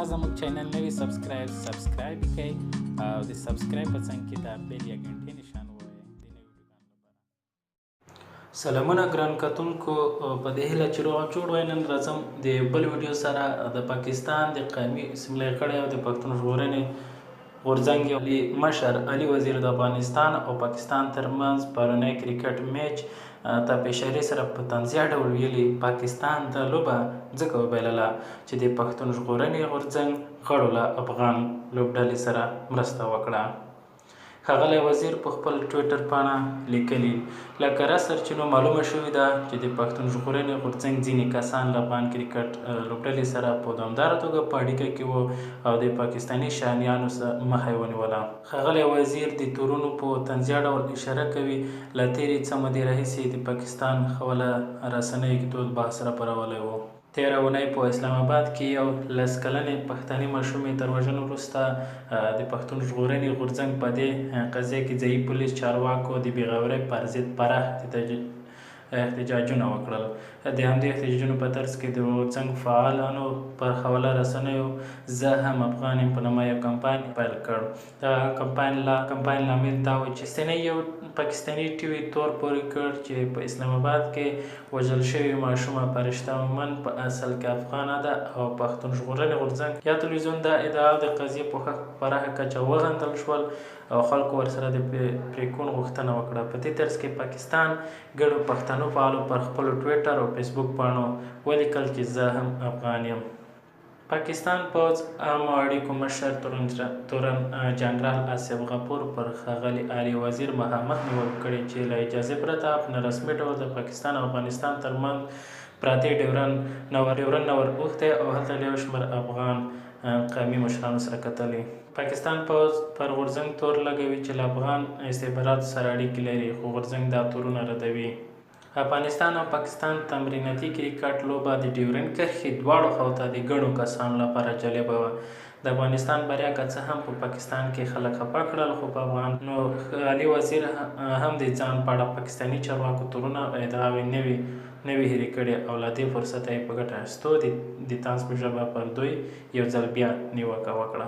زموږ چینل نوی سبسکرایب سبسکرایب کړئ او د سبسکرایب په څنګ کې د بیل یا ګنټې نشان ووهئ. سلامونه ګران کتونکو، په دې هیله چې روغ جوړ وئ. نن راځم د بل ویډیو سره. د پاکستان د قومي اسمبلۍ غړی او د پښتون ژغورنې غورځنګ مشر علي وزیر د افغانستان او پاکستان ترمنځ پرونی کرکټ میچ ته په اشارې سره په طنزیه ډول ویلي، پاکستان دا لوبه ځکه وبایلله چې د پښتون ژغورنې غورځنګ غړو له افغان لوبډلې سره مرسته وکړه. ښاغلی وزیر په خپل ټویټر پاڼه لیکلي، له کره سرچینو معلومه شوې ده چې د پښتون ژغورنې غورځنګ ځینې کسان له افغان کرکټ لوبډلې سره په دوامداره توګه په اړیکه کې وو او د پاکستاني شاهینانو مخه یې ونیوله. ښاغلی وزیر د تورونو په طنزیه ډول اشاره کوي، له تېرې څه مودې راهیسې د پاکستان خواله رسنیو کې تود بحث راپارولی و. تېره اونۍ په اسلام اباد کې یو لس کلنې پښتنې ماشومې تر وژنې وروسته د پښتون ژغورنې غورځنګ په دې قضیه کې ځايي پولیس چارواکو د بېغورۍ پر ضد پراخ احتجاجونه وکړل. د همدې احتجاجونو په ترڅ کې د غورځنګ فعالانو پر خواله رسنیو زه هم افغان یم په نامه یو کمپاین پیل کړ. د کمپاین لامل دا و چې یو پاکستاني ټي وي تور پورې کړ چې په اسلام اباد کې وژل شوې ماشومه فرشته مومند په اصل کې افغانه ده او پښتون ژغورنې غورځنګ یا تلویزیون دا ادعا د قضیې پوښښ په پراخه کچه وغندل شول او خلکو ورسره د پرېکون غوښتنه وکړه. په دې ترڅ کې پاکستان ګڼو پښتنو فعالو پر خپلو ټویټر او فیسبوک پاڼو ولیکل چې زه هم افغان یم. پاکستان پوځ عامو اړیکو مشر تورن جنرال آصف غفور پر ښاغلي علي وزیر مخامخ نیوکه کړې چې له اجازې پرته په نارسمي ډول د پاکستان او افغانستان ترمنځ پرتې ډیورن نه ور اوښتی او هلته له یو شمېر افغان قومي مشرانو سره کتلي. پاکستان پوځ پر غورځنګ تور لګوي چې له افغان استخباراتو سره اړیکې لري، خو غورځنګ دا تورونه ردوي. افغانستان او پاکستان تمریناتي کرکټ لوبه د ډیورنډ کرښې دواړو خواو ته د ګڼو کسانو لپاره جالبه وه. د افغانستان بریا که څه هم په پاکستان کې خلک خفه کړل، خو په افغان نو علي وزیر هم د ځان په اړه پاکستاني چارواکو تورونه او ادعاوې نه وې هېرې کړې او له دې فرصته یې په ګټه اخیستو د طنز په ژبه پر دوی یو ځل بیا نیوکه وکړه.